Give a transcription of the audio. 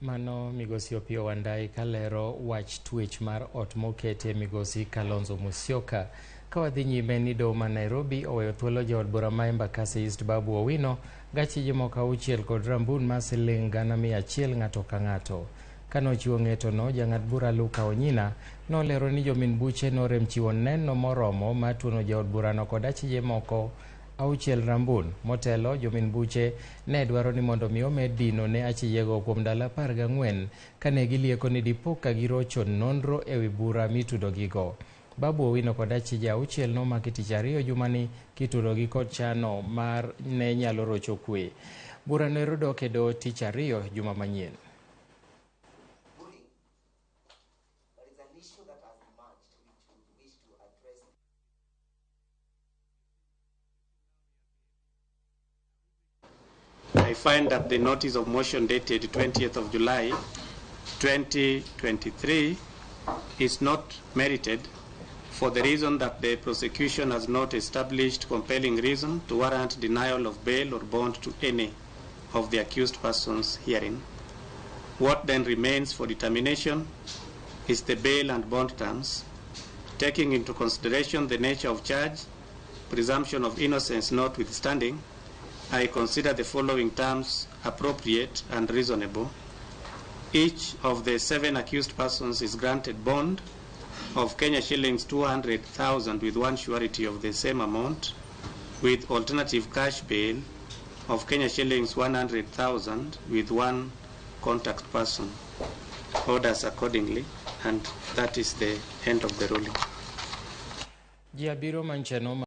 Mano migosi Opiyo Wandayi kalero wach twech mar ot mokete migosi Kalonzo Musyoka. Ka wadhi nyime ni doho ma Nairobi oweyo thuolo jaod bura ma Embakasi East Babu Owino gachije moko 6 kod rambun mar siling 100,000 ng'ato ka ng'ato. Kanochiwo ng'etono, jang'ad bura Luka Onyina nolero ni jomin buche norem chiwo neno moromo mar tuono jaod burano kod achije moko 6 rambun. Motelo, jomin buche ne dwaro ni mondo mi omed dino ne achijego kuom ndalo 14 kane gilieko ni dipo ka girocho nonro ewi bura mitudogigo. Babu Owino kod achije 6 nomaki tich ariyo jumani kitudogi kod chano mar ne nyalo rocho kwe. Burano ero dok e doho tich ariyo juma manyien. I find that the notice of motion dated 20th of July 2023 is not merited for the reason that the prosecution has not established compelling reason to warrant denial of bail or bond to any of the accused persons herein. What then remains for determination is the bail and bond terms, taking into consideration the nature of charge, presumption of innocence notwithstanding, I consider the following terms appropriate and reasonable. Each of the 7 accused persons is granted bond of Kenya shillings 200,000 with one surety of the same amount, with alternative cash bail of Kenya shillings 100,000 with one contact person. Orders accordingly, and that is the end of the ruling. Ji abiriyo mancheno